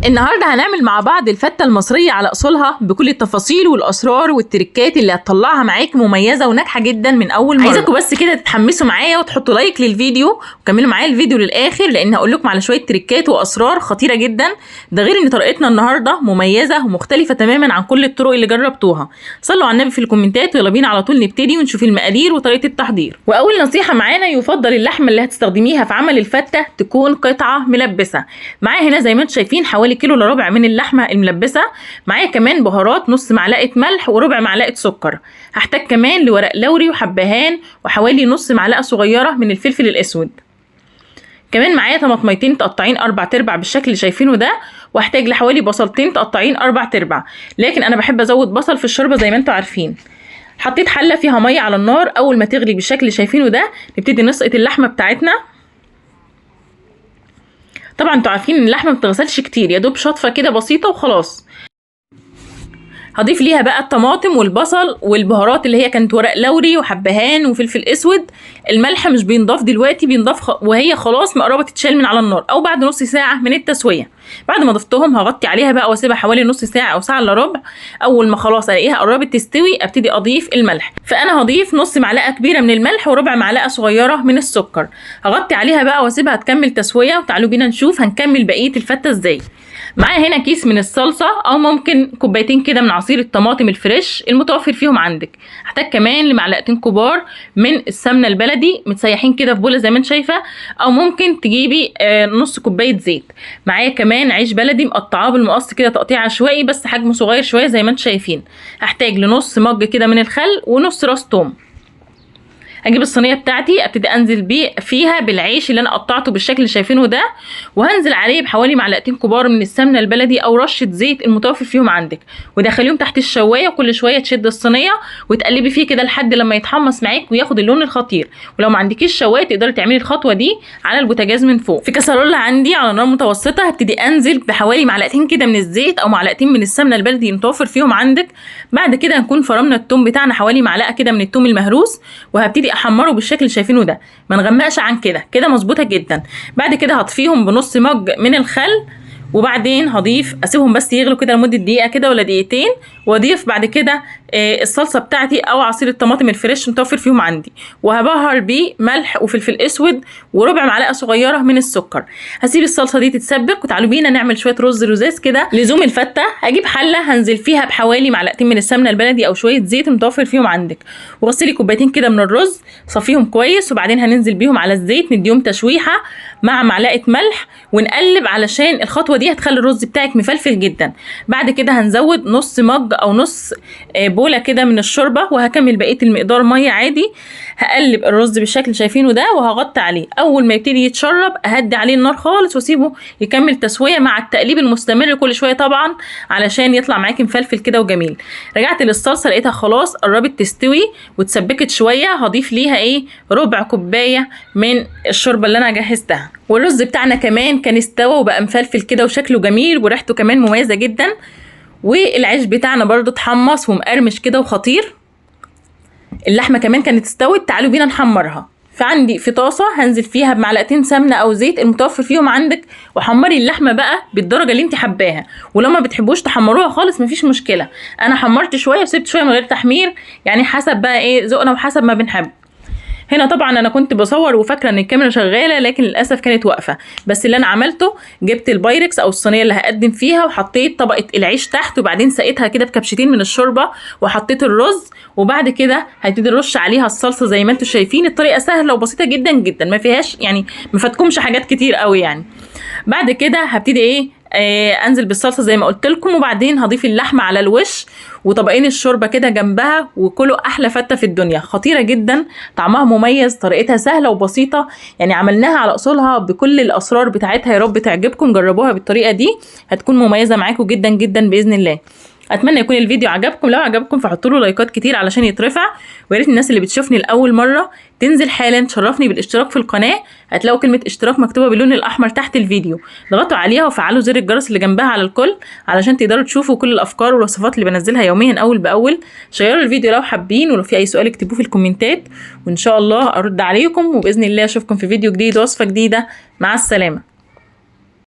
النهارده هنعمل مع بعض الفته المصرية على اصولها بكل التفاصيل والاسرار والتركات اللي هتطلعها معاك مميزة وناجحة جدا من اول مرة. عايزاكم بس كده تتحمسوا معايا وتحطوا like للفيديو وكملوا معايا الفيديو للاخر، لان هقول لكم على شوية تركات واسرار خطيرة جدا. ده غير ان طريقتنا النهارده مميزة ومختلفة تماما عن كل الطرق اللي جربتوها. صلوا على النبي في الكومنتات ويلا بينا على طول نبتدي ونشوف المقادير وطريقه التحضير. واول نصيحة معانا، يفضل اللحمة اللي هتستخدميها في عمل الفته تكون قطعه ملبسه. معايا هنا زي ما انتم شايفين حوالي كيلو الا ربع من اللحمة الملبسه، معايا كمان بهارات، نص معلقه ملح وربع معلقه سكر. هحتاج كمان لورق لوري وحبهان وحوالي نص معلقه صغيرة من الفلفل الاسود. كمان معايا طماطميتين تقطعين 4/4 بالشكل اللي شايفينه ده، واحتاج لحوالي بصلتين تقطعين 4/4، لكن انا بحب ازود بصل في الشوربة زي ما انتم عارفين. حطيت حله فيها مية على النار، اول ما تغلي بالشكل اللي شايفينه ده نبتدي نسقط اللحمة بتاعتنا. طبعا انتوا عارفين ان اللحمة ما بتغسلش كتير، يا دوب شطفه كده بسيطة وخلاص. هضيف ليها بقى الطماطم والبصل والبهارات اللي هي كانت ورق لوري وحبهان وفلفل اسود. الملح مش بينضاف دلوقتي، بينضاف وهي خلاص مقربة تتشال من على النار او بعد نص ساعة من التسوية. بعد ما ضفتهم هغطي عليها بقى واسيبها حوالي نص ساعة او ساعة الا ربع. اول ما خلاص الاقيها قربت تستوي ابتدي اضيف الملح، فانا هضيف نص معلقه كبيرة من الملح وربع معلقه صغيرة من السكر. هغطي عليها بقى واسيبها تكمل تسويه، وتعالوا بينا نشوف هنكمل بقية الفته ازاي. معايا هنا كيس من الصلصه او ممكن كوبايتين كده من عصير الطماطم ال fresh المتوفر فيهم عندك. هحتاج كمان لمعلقتين كبار من السمنة البلدي متسيحين كده في بوله زي ما انت شايفه، او ممكن تجيبي نص كوباية زيت. معايا كمان عيش بلدي مقطعاه بالمقص كده تقطيع عشوائي بس حجمه صغير شوية زي ما انتم شايفين. هحتاج لنص مج كده من الخل ونص راس توم. هجيب الصينية بتاعتي ابتدي انزل بيه فيها بالعيش اللي انا قطعته بالشكل اللي شايفينه ده، وهنزل عليه بحوالي معلقتين كبار من السمنة البلدي او رشه زيت المتوفر فيهم عندك، ودخليهم تحت الشوايه، وكل شوية تشد الصينية وتقلبي فيه كده لحد لما يتحمص معاك وياخد اللون الخطير. ولو ما عندكيش شوايه تقدري تعملي الخطوة دي على البوتاجاز من فوق. في كسرولة عندي على نار متوسطه هبتدي انزل بحوالي معلقتين كده من الزيت او معلقتين من السمنة البلدي المتوفر فيهم عندك. بعد كده هنكون فرمنا التوم بتاعنا حوالي معلقه كده من التوم المهروس، وهبتدي احمره بالشكل اللي شايفينه ده، ما نغمقش عن كده، كده مظبوطة جدا. بعد كده هطفيهم بنص مج من الخل، وبعدين هضيف اسيبهم بس يغلوا كده لمدة دقيقة كده ولا دقيقتين، واضيف بعد كده الصلصه بتاعتي او عصير الطماطم ال fresh متوفر فيهم عندي، وهبهر بيه ملح وفلفل اسود وربع معلقه صغيرة من السكر. هسيب الصلصه دي تتسبك، وتعالوا بينا نعمل شوية رز رزاز كده لزوم الفته. هجيب حله هنزل فيها بحوالي معلقتين من السمنة البلدي او شوية زيت متوفر فيهم عندك، وغسلي كوبايتين كده من الرز صفيهم كويس، وبعدين هننزل بيهم على الزيت نديهم تشويحه مع معلقه ملح ونقلب، علشان الخطوة دي هتخلي الرز بتاعك مفلفل جدا. بعد كده هنزود نص مج او نص بوله كده من الشوربة، وهكمل بقية المقدار مية عادي. هقلب الرز بالشكل اللي شايفينه ده وهغطي عليه. اول ما يبتدي يتشرب اهدي عليه النار خالص واسيبه يكمل تسويه مع التقليب المستمر كل شوية طبعا علشان يطلع معاكي مفلفل كده وجميل. رجعت للصلصه لقيتها خلاص قربت تستوي وتسبكت شوية، هضيف ليها ايه ربع كوباية من الشوربة اللي انا جهزتها. والرز بتاعنا كمان كان استوى وبقى مفلفل كده وشكله جميل وريحته كمان مميزة جدا، والعيش بتاعنا برضو اتحمص ومقرمش كده وخطير. اللحمة كمان كانت استوت، تعالوا بينا نحمرها. فعندي في طاسه هنزل فيها بمعلقتين سمنه او زيت المتوفر فيهم عندك، وحمري اللحمة بقى بالدرجة اللي انت حباها، ولو ما بتحبوش تحمروها خالص مفيش مشكلة. انا حمرت شوية وسبت شوية من غير تحمير، يعني حسب بقى ايه ذوقنا وحسب ما بنحب. هنا طبعا انا كنت بصور وفاكره ان الكاميرا شغالة، لكن للاسف كانت واقفة. بس اللي انا عملته جبت البايركس او الصينية اللي هقدم فيها، وحطيت طبقه العيش تحت، وبعدين سقيتها كده بكبشتين من الشوربة، وحطيت الرز، وبعد كده هبتدي ارش عليها الصلصه زي ما انتم شايفين. الطريقة سهلة وبسيطة جدا جدا، ما فيهاش يعني ما فاتكمش حاجات كتير قوي يعني. بعد كده هبتدي ايه انزل بالصلصه زي ما قلت لكم، وبعدين هضيف اللحمة على الوش وطبقين الشوربة كده جنبها، وكلوا احلى فته في الدنيا، خطيرة جدا، طعمها مميز، طريقتها سهلة وبسيطة، يعني عملناها على اصولها بكل الاسرار بتاعتها. يا رب تعجبكم، جربوها بالطريقة دي هتكون مميزة معاكم جدا جدا باذن الله. اتمنى يكون الفيديو عجبكم، لو عجبكم فحطوا له لايكات كتير علشان يترفع، ويا ريت الناس اللي بتشوفني لاول مرة تنزل حالا تشرفني بالاشتراك في القناة. هتلاقوا كلمة اشتراك مكتوبة باللون الاحمر تحت الفيديو، اضغطوا عليها وفعلوا زر الجرس اللي جنبها على الكل علشان تقدروا تشوفوا كل الافكار والوصفات اللي بنزلها يوميا اول باول. شيروا الفيديو لو حابين، ولو في اي سؤال اكتبوه في الكومنتات وان شاء الله ارد عليكم، وباذن الله اشوفكم في فيديو جديد وصفه جديدة. مع السلامة.